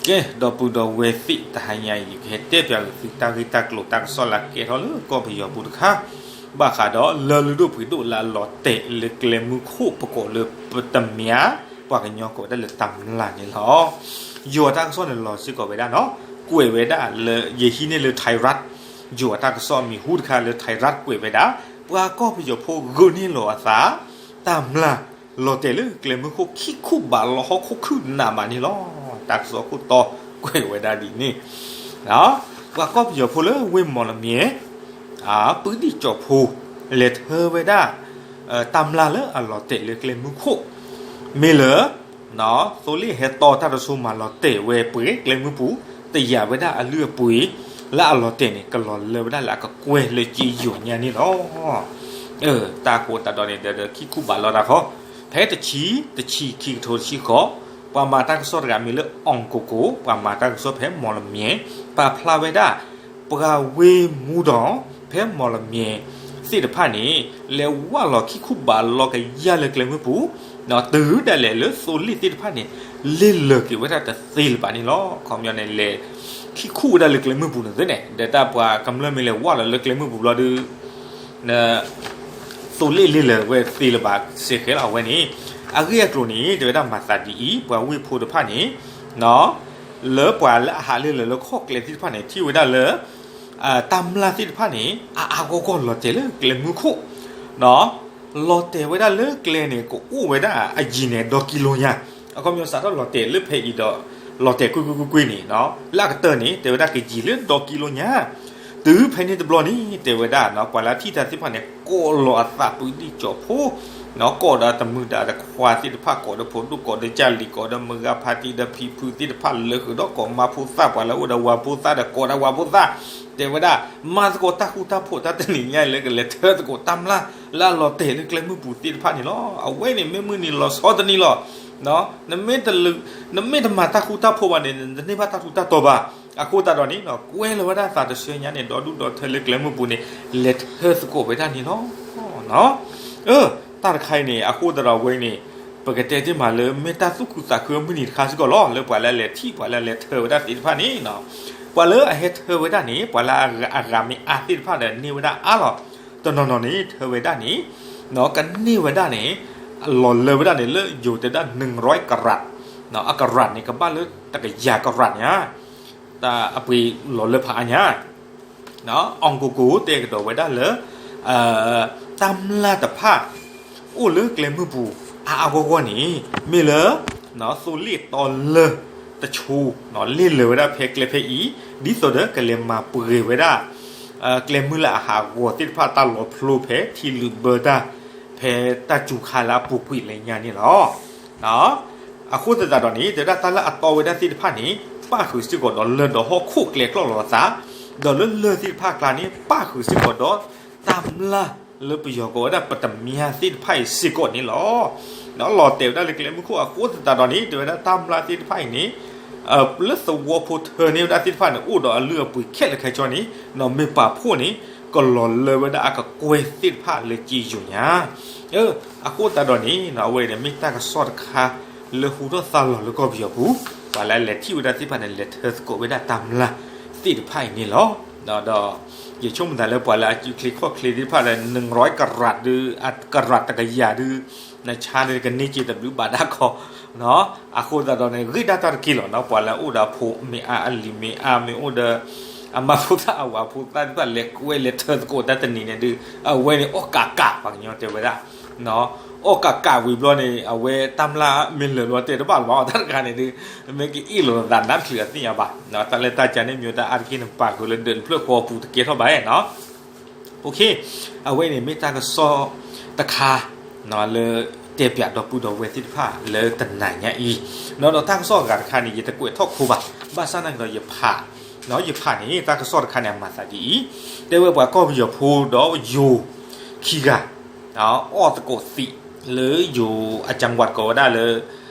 ကဲ ဒီပုၢ်ဒီဝဲၢ်သ့ၣ် တဟါညါအံၤ ယကဟဲတဲပၠးအီၤသုတၢ်ဂ့ၢ်တၢ်ကျိၤတၢ်ကစီၣ်လၢအကဲထီၣ်လၢကီၢ်ပယီၤပူၤတခါ, ဘၣ်ဃးဒီးလၢၢ်လုၢ်ဒိၣ်ပှ့ၤဒိၣ်လၢအလီၤတဲာ်လၢကျဲမုၢ်ခိၣ် ပကိးလၢပတမၠါ, ပှၤကညီကိးဝဲဒၣ်လၢတမျၢ်န့ၣ်လီၤ. ယိၤအတၢ်ကစီၣ်န့ၣ်လီၤစ့ၢ်ကီးဝဲဒၣ်နီၤ, ကွဲးဝဲဒၣ်လၢ ယဟံးန့ၢ်လၢ Thai Rat, ယိၤအတၢ်ကစီၣ်မံၤဟူတခါလၢ Thai Rat ကွဲးဝဲဒၣ်, ပှၤကီၢ်ပယီၤဖိဂုာ်န့ၢ်လီၤအသး တမျၢ်လီၤတဲာ်လၢကျဲမုၢ်ခိၣ် ခံခူၣ်ဘးလီၤဟီၣ်ခိၣ်ခုၣ်နးမးန့ၣ်လီၤ. တၢ်ကစီၣ်ခိၣ်တီကွဲးဝဲဒၣ်ဒ်န့ၣ်, ပှၤကီၢ်ပယီၤဖိလၢဝ့ၢ်မီၣ်လမၠဲၣ် ပုၢ်ဒံၣ်ကၠီၤဖိ လဲၤထၢဝဲဒၣ် တမျၢ်လၢအလီၤတဲာ်လၢကျဲမုၢ်ခိၣ်, မ့ၢ်လၢ သိလ့ၣ်ဟဲတီတၢ်တဆိမးလီၤတဲာ်ဝဲပှဲၤကျဲမုၢ်ပူၤ, တယာ်ဝဲဒၣ်အလုၢ်အပှ့ၤ လၢအလီၤတဲာ်န့ၣ် ကလီၤလၢဝဲဒၣ်လၢအကကွဲၢ်လၢက့ယိၤညါန့ၣ်လီၤ. တၢ်ဃိသတးဒီးန့ၣ် ဒီးခံခူၣ်ဘးလီၤတၢ်ခီ, ဖဲတဆံ, တဆံခံကထိတဆံဃိး, ပှၤမၤတၢ်ကစီၣ်တဂၤမံၤလၢ အီၣ်ကိၢ်ကိၢ်, ပှၤမၤတၢ်ကစီၣ်ဖဲမီၣ်လမၠဲၣ် ပာ်ဖျါဝဲဒၣ် ပှၤဝ့ၢ်မူဒီး ဖဲမီၣ်လမၠဲၣ်သ့ၣ်တဖၣ်န့ၣ် လဲၤဝၢ်လီၤခံခူၣ်ဘးလီၤကယၢ်လၢကျဲမုၢ်ပူၤ, တုၤဒၣ်လဲာ်လၢသိလ့ၣ်သ့ၣ်တဖၣ်န့ၣ် လ့ၢ်လၢာ်က့ၤဝဲဒၣ်တသ့လၢၤဘၣ်န့ၣ်လီၤ. ခီပညီန့ၣ် လဲၤခံခူၣ်ဝဲဒၣ်လၢကျဲမုၢ်ပူၤန့ၣ်သ့န့ၣ် ဒီးတၢ်ပှၤကမျၢၢ်မ့ၢ်လဲၤဝၢ်လီၤလၢကျဲမုၢ်ပူၤဘျီဒီး သိလ့ၣ်လ့ၢ်လၢာ်ဝဲသ့လၢၤဘၣ်စ့ၢ်ကီးလီၤ. အဝဲန့ၣ် အဂ့ၢ်အကျိၤန့ၣ် တဲဝဲဒၣ်မၤသးဒ်အံၤ, ပှၤဝ့ၢ်ဖိတဖၣ်န့ၣ် လၢပှၤလၢအဟးလ့ၢ်လၢာ်လၢခီၣ်ကျဲသ့ၣ်တဖၣ်န့ၣ် ထံၣ်ဝဲဒၣ်လၢ တၢ်မျၢ်သ့ၣ်တဖၣ်န့ၣ် အါအါဂီၢ်ဂီၢ်လီၤတဲာ်လၢကျဲမုၢ်ခိၣ်, လီၤတဲာ်ဝဲဒၣ်လၢကျဲန့ၣ် ကအိၣ်ဝဲဒၣ်အယံၤန့ၣ် ဒီကံလိညါ, အခီပညီစးထီၣ်လီၤတဲာ်လၢဖဲအံၤဒီး လီၤတဲာ်ကွ့ၢ်ကွ့ၢ်ကွ့ၢ်ကွ့ၢ်န့ၣ် လၢအကတၢၢ်န့ၣ် တဲဝဲဒၣ်ကယံၤလၢဒီကံလိညါ, တုၤဖဲန့ၣ်တဘျီန့ၣ် တဲဝဲဒၣ် ပှၤလၢအထံၣ်တၢ်သ့ၣ်တဖၣ်န့ၣ် ကိးလီၤအသးပုၢ်ဒံၣ်ကၠီၤဖိ ကိးဒီးတမုာ်ဒီးတခွါသ့ၣ်တဖၣ် ကိးဒီးဖိဒိၣ် ကိးဒီးကၢ်လံၤ ကိးဒီးမုၢ်ဂၤဖါတံၢ်ဒီးဖံဖုသ့ၣ်တဖၣ် လၢဃုာ်ဒီးကိးမါဖိသၣ် ပှၤလၢအအိၣ်ဒီးဝၤဖိသၣ်ဒီးကိးဒီးဝၤဖိသၣ်, တဲဝဲဒၣ် မၤသကိးတၢ်ဃူတၢ်ဖိးတၢ်တနံၤညါအံၤလၢကလဲၤထၢသကိးတမျၢ်လၢအလီၤတဲာ်လၢကျဲမုၢ်ပူၤသ့ၣ်တဖၣ်န့ၣ်လီၤ. အဝဲန့ၣ်မ့ၢ်မုၢ်နံၤလီၤဆီတနံၤလီၤ. နမ့ၢ်တမၤတၢ်ဃူတၢ်ဖိးဘၣ်န့ၣ် နတန့ၢ်ဘၣ်တၢ်ထူးတၢ်တီၤဘၣ်. အဃိသတးဒီးန့ၣ် ကွဲလီၤဝဲဒၣ်သးတဆှၢညါန့ၣ် ဒီဒူၣ်ဒီထၢလၢကျဲမုၢ်ပူၤန့ၣ် လဲၤထၢသကိးဝဲဒၣ်န့ၣ်လီၤ. တၢ်တခါအံၤန့ၣ် အဃိသတးဒီးဝဲန့ၣ် ပကတဲတ့ၢ်မးလၢမ့ၢ်တၢ်သူၣ်ခုသးခုအမုၢ်နံၤတခါစ့ၢ်ကီးလီၤ. လၢပှၤလၢအလဲၤထံၣ် ပှၤလၢအလဲၤထၢဝဲဒၣ်သ့ၣ်တဖၣ်န့ၣ် ပှၤလၢအဟဲထၢဝဲဒၣ်န့ၣ် ပှၤလၢအဂၤမ့ၢ်အါသ့ၣ်တဖၣ်ဒီးန့ၢ်ဝဲဒၣ်အါလီၤ. တနီၤနီၤန့ၣ် ထၢဝဲဒၣ်န့ၣ် ကန့ၢ်ဝဲဒၣ်န့ၣ် လီၤလၢဝဲဒၣ်န့ၣ် လၢယိၤတဲဒၣ် နုၣ်ရီးကရၣ်, အကရၣ်န့ၣ် ကဘၣ်လၢတကယၤကရၣ်ညါ, တၢ်အပှ့ၤလီၤလၢဖးအါညါ အီၣ်ကိၢ်ကိၢ်တဲကဒီးဝဲဒၣ်လၢ တၢ်မျၢ်တဖၣ် အိၣ်လၢကျဲမုၢ်ပူၤ အါအါဂီၢ်ဂီၢ်န့ၣ် မ့ၢ်လၢ သိလ့ၣ်တီလၢတဆိ လ့ၢ်လၢာ်ဝဲဒၣ်ဖဲကျဲဖဲအံၤ ဒ်သိးဒီးကလဲၤမၤပှဲၤဝဲဒၣ် ကျဲမုၢ်လၢအဟးဂီၤသ့ၣ်တဖၣ်တၢ်လီၤဖျိဖဲထံလုာ်ဘၢတၢ် ဖဲတၢ်စူၤခါလၢအပူၤကွံာ်လၢညါန့ၣ်လီၤ. အဃိသတးဒီးန့ၣ် တဲဝဲဒၣ်တၢ်လၢအတီဝဲဒၣ်သ့ၣ်တဖၣ်န့ၣ် ပၣ်ဃုာ်စ့ၢ်ကီးဒီးလၢၢ်ဒီးဟီၣ်ခိၣ်ကျဲကျီၢ်လီၤအသး, ဒီးလၢလၢၢ်သ့ၣ်တဖၣ်အကျါန့ၣ် ပၣ်ဃုာ်စ့ၢ်ကီးဒီးတၢ်မျၢ်လၢပယီၤကိးဝဲဒၣ်ပတမၠါသ့ၣ်တဖၣ်အံၤစ့ၢ်ကီးန့ၣ်လီၤ. လီၤတဲာ်ဝဲဒၣ်လၢကျဲမုၢ်ခိၣ်အဃိသတးဒီးန့ၣ် တဲဝဲဒၣ်တၢ်မျၢ်သ့ၣ်တဖၣ်အံၤန့ၣ် လၢသဝီဖိထၢန့ၢ်ဝဲဒၣ်သ့ၣ်တဖၣ်န့ၣ် အိၣ်ဒီးအလုၢ်အပှ့ၤခဲလၢာ်ခဲဆ့န့ၣ် မ့ၢ်ပာ်ဖှိၣ်န့ၣ် ကလီၤလၢဝဲဒၣ်အကကွဲၢ်သ့ၣ်တဖၣ်လၢက့ယိၤညါ အဃိသတးဒီးန့ၣ် အဝဲန့ၣ်မ့ၢ်တၢ်ကစီၣ်တခါ လၢဟူထီၣ်သါလီၤလၢကီၢ်ပယီၤပူၤ ပှၤလၢအလဲၤထံၣ်ဝဲဒၣ်သ့ၣ်တဖၣ်န့ၣ် လဲၤထၢသကိးဝဲဒၣ်တၢ်မျၢ်သ့ၣ်တဖၣ်အံၤန့ၣ်လီၤ. ဒီးယဆိကမိၣ်သးလၢပှၤလၢအစုချ့ခီၣ်ချ့သ့ၣ်တဖၣ်ဒီး နုၣ်ရီးကရၣ်ဒုး အကရၣ်တကယၤဒုး နဆါန့ၣ်ကန့ၢ်က့ၤတဘျုးဘၣ်ဒၣ်ခီ အဃိသတးဒီးန့ၣ် ဂ့ၢ်ဒၣ်တၢ်တက့ၢ်လီၤနီၤ ပှၤလၢအအိၣ်ဒီးအဖိမ့ၢ်အါ အလံၤမ့ၢ်အါ မ့ၢ်အိၣ်ဒီး အမါဖိသၣ်အဝၤဖိသၣ်သ့ၣ်တဖၣ်လဲၤကွဲလဲၤထၢသကိးတၢ်တနံၤန့ၣ်ဒုး အဝဲန့ၣ်အီၣ်ကးကး ပှၤကညီတဲဝဲဒၣ် အီၣ်ကးကးဝံၤဘျီန့ၣ် အဝဲတၢ်မျၢ်မ့ၢ်လၢာ်လီၤတဲာ်တဘၣ်လၢၤဘၣ် တၢ်တခါန့ၣ်ဒုး မ့ၢ်ကအ့ၣ်လိာ်သးနါတချုးအသ့ၣ်ညါဘၣ် တၢ်လၢတၢ်ကန့ၣ်မ့ၢ်တၢ်အါတက့ၢ်န့ၣ် ပာ်ဃုာ်လၢဒၢးတဖျၢၣ်ဃီအပူၤတကဲထီၣ်ဘၣ်နီၤ အဝဲန့ၣ်မ့ၢ်တၢ်ကစီၣ်တခါ လၢတဲပၠးဒီပုၢ်ဒီဝဲၢ်သ့ၣ်တဖၣ်လၢတနၤညါအံၤ ဒီးတၢ်ကစီၣ်အဂၤတခါန့ၣ် ယတကွဲးထီၣ်ခိဘၣ် ဘၣ်ဆၣ်သနာ်က့ဒီးယဖး ယဖးန့ၣ် တၢ်ကစီၣ်တခါန့ၣ် အမၤသးဒ်အံၤ တဲဝဲပှၤကီၢ်ပယီၤဖိဒီးယိၤခံဂၤ အီၣ်သကိးသံးလၢယိၤအကၠၢဝးကိးဝဲဒၣ်လၢ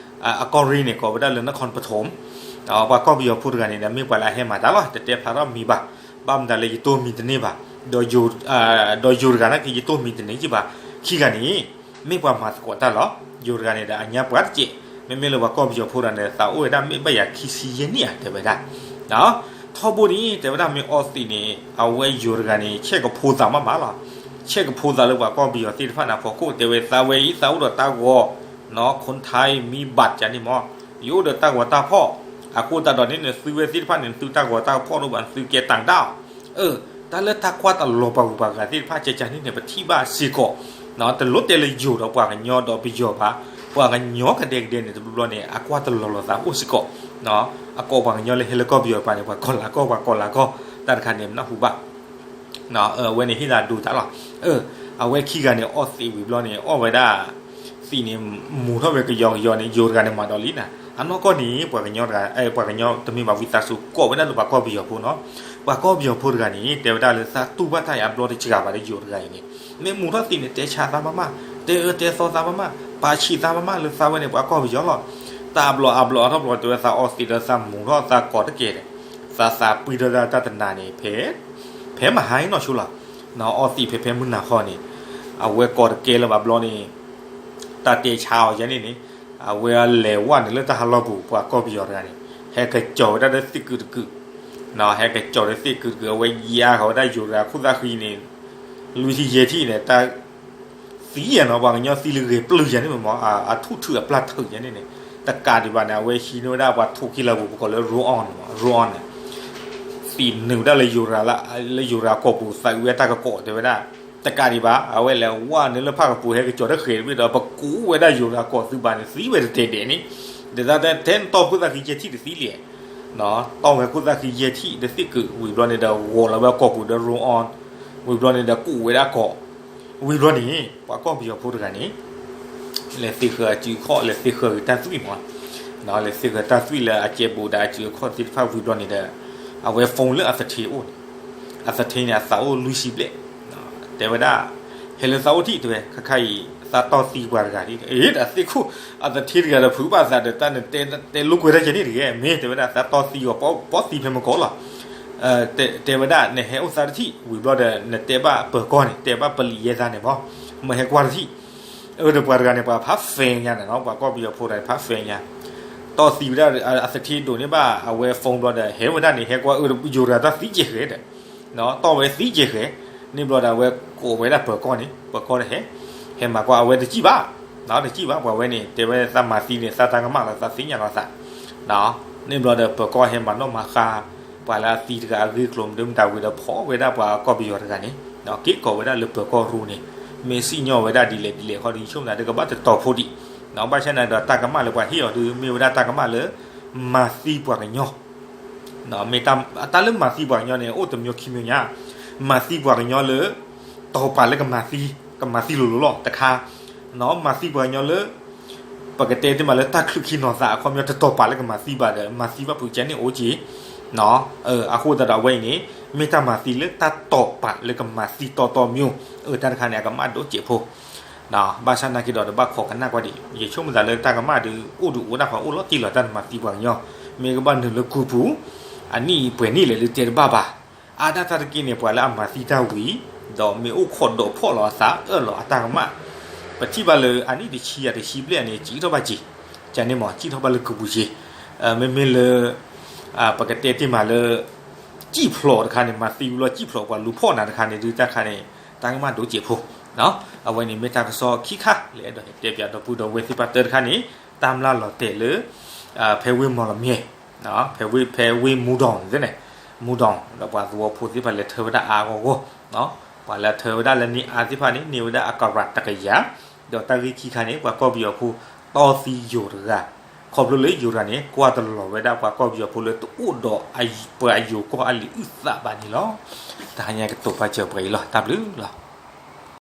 အကီၢ်ရ့ၣ်န့ၣ် ကိးဝဲဒၣ်လၢ နခီၣ်ပထိၣ် ပှၤကီၢ်ပယီၤဖိတဂၤန့ၣ်ဒီး မ့ၢ်ပှၤလၢအဟဲမၤတၢ်လီၤ တတဲဖျါထီၣ်မံၤဘၣ် ဘၣ်မတၤလၢယတိၢ်မံၤတန့ၢ်ဘၣ် ဒီးယိၤတဂၤန့ၣ်က့ၤ ယတိၢ်မံၤတန့ၢ်က့ၤဘၣ် ခံဂၤန့ၣ် မ့ၢ်ပှၤမၤသကိးတၢ်လီၤ ယိၤတဂၤန့ၣ်ဒီး အညါပှၤတစဲး မ့မ့ၢ်လၢပှၤကီၢ်ပယီၤဖိတဂၤန့ၣ် သးအိၣ်ဝဲဒၣ်မ့ၢ်ဘၣ်ယၤခံဆံယဲၢ်နံၣ်ဧါ တဲဝဲဒၣ်. ထီဘိန့ၣ် တဲဝဲဒၣ်မ့ၢ်အီသံးန့ၣ် အဝဲယိၤတဂၤန့ၣ် ဆဲးကဖိသးမးမးလီၤ. ဆဲးကဖိသးလၢပှၤကီၢ်ပယီၤသ့ၣ်တဖၣ်န့ၣ်အဖီခိၣ် တဲဝဲသးဝဲအံၤ သးအိၣ်ဒီးတၢ်ဂီၤ နီၢ်ခိၣ်ထါမံဘၣ်ကန့ၣ်မး, ယအိၣ်ဒီးတၢ်ဂီၤတၢ်ဖီၣ်, အဃိသတးဒီးန့ၣ် နသုဝဲသ့ၣ်တဖၣ်န့ၣ် နသုတၢ်ဂီၤတၢ်ဖီၣ်ဒိၣ်ဘၣ် နသုကဲတၢ်ဒၣ်အီၤ အၢ တၢ်လၢတၢ်ကွၢ်တလီၤပှၤဂုၤပှၤဂၤသ့ၣ်တဖၣ် ကကန့ၣ်န့ၣ် ပထံၣ်ဘၣ်စ့ၢ်ကီး, တလိၣ်တဲလၢယိၤဒီးပှၤကညီဒီးပယီၤဘၣ်, ပှၤကညီကဒဲကဒဲန့ၣ် တဘျီဘျီန့ၣ် အကွၢ်တလီၤလီၤသးအိၣ်စ့ၢ်ကီး, အကိးပှၤကညီလၢဟဲလၢကီၢ်ပယီၤပှၤန့ၣ် ပှၤကိးလၤကီၢ် ပှၤကိးလၤကီၢ် တၢ်တခါန့ၣ် ပနၢ်ဟူဘၣ် အဝဲန့ၣ်ဟ့ၣ်သးဒိတၢ်လီၤ. အဝဲခံဂၤန့ၣ် အီသံးဝံၤဘျီန့ၣ် အီၣ်ဝဲဒၣ် သံးန့ၣ် မူၤထီၣ်ဝဲကယီကယီန့ၣ် ယိၤတဂၤန့ၣ်မၤဒီးလံနၤ, အနီၢ်ကီၢ်န့ၣ် ပှၤကညီတဂၤ ပှၤကညီတမ့ၢ်ဘၣ် ဝံသးစူၤ ကိးဝဲဒၣ်လၢပှၤကီၢ်ပယီၤဖိနီၤ, ပှၤကီၢ်ပယီၤဖိတဂၤန့ၣ် တဲဝဲဒၣ်လၢသးတူၢ်ဘၣ်တၢ်အံၤအဘျီတစှၤဘၣ်ဒီးယိၤတဂၤအံၤန့ၣ် မ့ၢ်မူၤထီၣ်သံးန့ၣ် တဲဆါသးမးမး, တဲအၢတဲသီသးမးမး, ပာ်ဆံးသးမးမးလၢသးဝဲန့ၣ် ပှၤကီၢ်ပယီၤလီၤ. တၢ်အဘျီအဘျီအထီၣ်ဘျီ တဲဝဲသးအီသံးဒီးသးမူၤထီၣ်သးကိးတကဲဒီး သးသးပှံထီၣ်ဒၣ်တၢ်တနၤန့ၣ် ဖဲ ဖဲမဟါအံၤနီၢ်ဆိလီၤ, အီသံးဖဲဖဲမုၢ်နၤခီန့ၣ် အဝဲကိးတကဲလၢၤဘၣ်ဘျီန့ၣ် တၢ်တဲဆါအီၤယဲန့ၣ်န့ၣ် အဝဲလဲၤဝဲနုာ်လၢတၢ်ဟးလီၢ်ပူၤ ပှၤကီၢ်ပယီၤတဂၤန့ၣ် ဟဲကစီၤဝဲဒၣ်ဒီးသ့ၣ်ကုာ်တကုာ်, ဟဲကစီၤဒီးသ့ၣ်ကုာ်တကုာ် အဝဲယါဃီၤဝဲဒၣ်ယိၤတဂၤခိၣ်သၣ်ဃံန့ၣ် လွံၢ်ထံၣ်ယဲၢ်ထံၣ်န့ၣ် တၢ် သံယဲနီၤ ပှၤကညီသံလၢဂဲၤပျုၢ်ယဲန့ၣ်မ့ၢ် အထူၣ်ထုးအပျၢ်ထုးယဲန့ၣ်န့ၣ် တကးဒံးဘၣ်န့ၣ် အဝဲဟံးန့ၢ်ဝဲဒၣ်ပှၤထိၣ်ကံၢ်လၢပူၤ ပကိးလၢ roll on န့ၣ် roll on န့ၣ် သံးနုာ်ဝဲဒၣ်လၢယိၤရၤလၢ လၢယိၤရၤကိာ်ပူၤ သးအုးဝဲတၢ်ကကိးတဲဝဲဒၣ် တကးဒံးဘၣ် အဝဲလဲၤဝဲနုာ်လၢဖၣ်ကပူၤ ဟဲကစီၤတဃဲၤတဘ့ၣ်ဒီး ပကူးဝဲဒၣ်ယိၤရၤကိာ်သုဘၣ်န့ၣ် သံဝဲတတဲဒဲးန့ၣ် ဒ်သိးတဲထဲနတီၢ်ခိၣ်သၣ်ဃံယဲၢ်ထံၣ်တသံလံ တီၢ်ဝဲခိၣ်သၣ်ဃံယဲၢ်ထံၣ်ဒီးသ့ၣ်ကုာ် ဝံၤဘျီန့ၣ်ဒီး ဂီၤလီၤဝဲကိာ်ပူၤဒီး roll on ဝံၤဘျီန့ၣ်ဒီးကူးဝဲဒၣ်ကိာ် ဝံၤဘျီန့ၣ် ပှၤကီၢ်ပယီၤဖိတဂၤန့ၣ် လဲၤသ့ဃၢၤအစုအခီၣ် လဲၤသ့ဃၢၤဂ့ၤတၢ်သွံၣ်မး လဲၤသ့ဃၢၤတၢ်သွံၣ်လၢအကဲဘူးဒီးအစုအခီၣ်သ့ၣ်တဖၣ်ဝံၤဘျီန့ၣ်ဒီး အဝဲ phone လၢအသထ့အိၣ်န့ၣ် အသထ့န့ၣ် အသးအိၣ်လွံၢ်ဆံဘျဲၣ် တဲဝဲဒၣ် ဟဲလၢသးအိၣ်ထံၣ်တဲဝဲ ခါခါအံၤ သးတီၢ်သံပှၤတဂၤဒ် အ့ ဒီးသ့ၣ်ခိၣ် အသထ့တဂၤဒီးဖုးဘၣ်သးဒီးတၢ်နတဲတဲလိာ်ကွဲတၢ်ယဲန့ၣ်တဂ့ၤ မ့ၢ်တဲဝဲဒၣ် သးတီၢ်သံအီၤ ပီၣ်သံဖဲမကီးလီၤ တဲဝဲဒၣ် နဟဲအိၣ်သးတထံၣ် ဝံၤဘျီဒီး နတဲဘၣ်ပၢၤကီၢ်န့ၣ် တဲဘၣ်ပလံးယဲသးန့ၣ်မး မ့ၢ်ဟဲကွၢ်တထံၣ် အၢ ဒီးပှၤတဂၤန့ၣ် ပှၤဖး fan ညါန့ၣ်နီၤ ပှၤကီၢ်ပယီၤဖိတဂၤန့ၣ် ဖး fan ညါ တီၢ်သံဝဲဒၣ် အသထ့ဒိးန့ၢ်ဘၣ် အဝဲ phone ဘျီဒီး ဟဲဝဲဒၣ်န့ၣ် ဟဲကွၢ်အၢ ယိၤတဂၤတၢ်သံကဲဃဲဒီး တီၢ်ဝဲသံကဲဃဲ န့ၣ်ဘျီဒီး အဝဲကိးဝဲဒၣ်ပၢၤကီၢ်န့ၣ် ပၢၤကီၢ်ဒီးဟဲ ဟဲမၤကွၢ်အဝဲတစံၣ်ဘၣ် တစံၣ်ဘၣ် ပှၤဝဲန့ၣ် တဲဝဲသးမၤသံန့ၣ် သးတၢ်ကမၣ်လီၤ သးသ့ၣ်ညါလီၤသး န့ၣ်ဘျီဒီး ပၢၤကီၢ်ဟဲမၤနီၣ်မၤဃါ ပှၤလၢအသံတဂၤအဂ့ၢ်ကျိၤမနုၤမတၤဝံၤဒီး ဖီၣ်ဝဲဒၣ်ပှၤကီၢ်ပယီၤတဂၤန့ၣ် က့ၤကိးဝဲဒၣ်လၢပၢၤကီၢ်ရူန့ၣ် မ့ၢ်စံၣ်ညီၣ်ဝဲဒၣ်ဒ်လဲၣ်ဒ်လဲၣ်ဃီဒီး ယဆိကမိၣ်သးဒီးကဘၣ်တတီၤဖိဒံး ဘၣ်ဆၣ်န့ၣ်ဒီးတၢ်ကမၣ်လၢပှၤဟ့ၣ်အီၤဒုး မ့ၢ်ဝဲဒၣ်တၢ်ကမၣ်လၢ မၤသံပှၤကညီ မ့ၢ်တၢ်လၢမၤသံပှၤကညီန့ၣ် အိၣ်တမျိုးခံမျိုးညါ မၤသံပှၤကညီလၢ တီၢ်ပာ်လၢကမၤသံ ကမၤသံလိၤလိၤလီၤ တခါ မၤသံပှၤကညီလၢ ပကတဲတ့ၢ်မးလၢတၢ်ချုးခံနီၤသး အခီပညီတတီၢ်ပာ်လၢကမၤသံဘၣ်ဒီး မၤသံဘၣ်ဖုးကဲန့ၣ်အိၣ်က့ၤ အဃိသတးဒီးအဝဲအံၤန့ၣ် မ့ၢ်တၢ်မၤသံလၢတၢ်တီၢ်ပာ်လၢကမၤသံတီတီမျိုး အၢ တၢ်တခါန့ၣ် အကမၣ်ဒိၣ်စဲးဖိ ဘၣ်ဆၣ်နာ်က့ၤဒီး တဘၣ်ခိးကနၣ်ကွၢ်ဒံး ယဆိကမိၣ်သးလၢတၢ်ကမၣ်ဒုး အိၣ်ဒုးအိၣ်ဒၣ်ဃီ အိၣ်လီၤတံၢ်လီၤ တၢ်မၤသံပှၤကညီ မ့ၢ်ကဘၣ်နုာ်လၢကူပူၤ အနံၣ်ပှဲၤနံၣ်လဲၣ်လၢတဲတဘၣ်ဘၣ် အါဒၣ်တၢ်တက့ၢ်န့ၣ် ပှၤလၢအမၤသံတၢ်ဝံၤ ဒီးမ့ၢ်အိၣ်ခိးဒီးဖီၣ်လီၤအသးအၢၣ်လီၤအတၢ်ကမၣ် ပထံၣ်ဘၣ်လၢအနံၣ်တဆံယၤတဆံဘျဲၣ်န့ၣ် စံၣ်ထီၣ်ဘၣ်က့ၤ ကန့ၣ်မး စံၣ်ထီၣ်ဘၣ်လၢကူပူၤက့ၤ မ့မ့ၢ်လၢ ပကတဲတ့ၢ်မးလၢ စံၣ်ဖျိးတခါန့ၣ် မၤသံဝံၤလီၤစံၣ်ဖျိး ပှၤလူၤဖီၣ်နၤတခါန့ၣ် ဒုးတၢ်တခါန့ၣ် တၢ်ကမၣ်ဒိၣ်စဲးဖိ အဝဲန့ၣ်မ့ၢ်တၢ်ကစီၣ်ခံခါ လၢအဲၣ်ဒိးဟဲတဲပၠးဒီပုၢ်ဒီဝဲၢ်သ့ၣ်တဖၣ်တၢ်တခါန့ၣ် တၢ်မျၢ်လီၤတဲာ်လၢ ဖဲဝ့ၢ်မီၢ်လမၠဲၣ် ဖဲဝ့ၢ် ဖဲဝ့ၢ်မူဒီးန့ၣ် မူဒီး ဒီးပှၤသဝီဖိသ့ၣ်တဖၣ်လဲၤထၢဝဲဒၣ်အါအါဂီၢ်ဂီၢ် ပှၤလၢထၢဝဲဒၣ်လၢန့ၢ်အါသ့ၣ်တဖၣ်န့ၣ် န့ၢ်ဝဲဒၣ်အကရၢ်တကယၤ ဒီးတၢ်ဂ့ၢ်ခံခါန့ၣ် ပှၤကီၢ်ပယီၤဖိ တီၢ်သံယိၤတဂၤ ခီဖျိလၢယိၤတဂၤန့ၣ် ကွၢ်တလီၤဝဲဒၣ်ပှၤကီၢ်ပယီၤဖိလၢတအိၣ်ဒီးပှၤအယိၤကီၢ်အလံာ်အုၣ်သးဘၣ်န့ၣ်လီၤ. တဟါညါကတိၤပာ်စၢၤပှဲၤအံၤလီၤ. တၢ်ဘျုးလီၤ.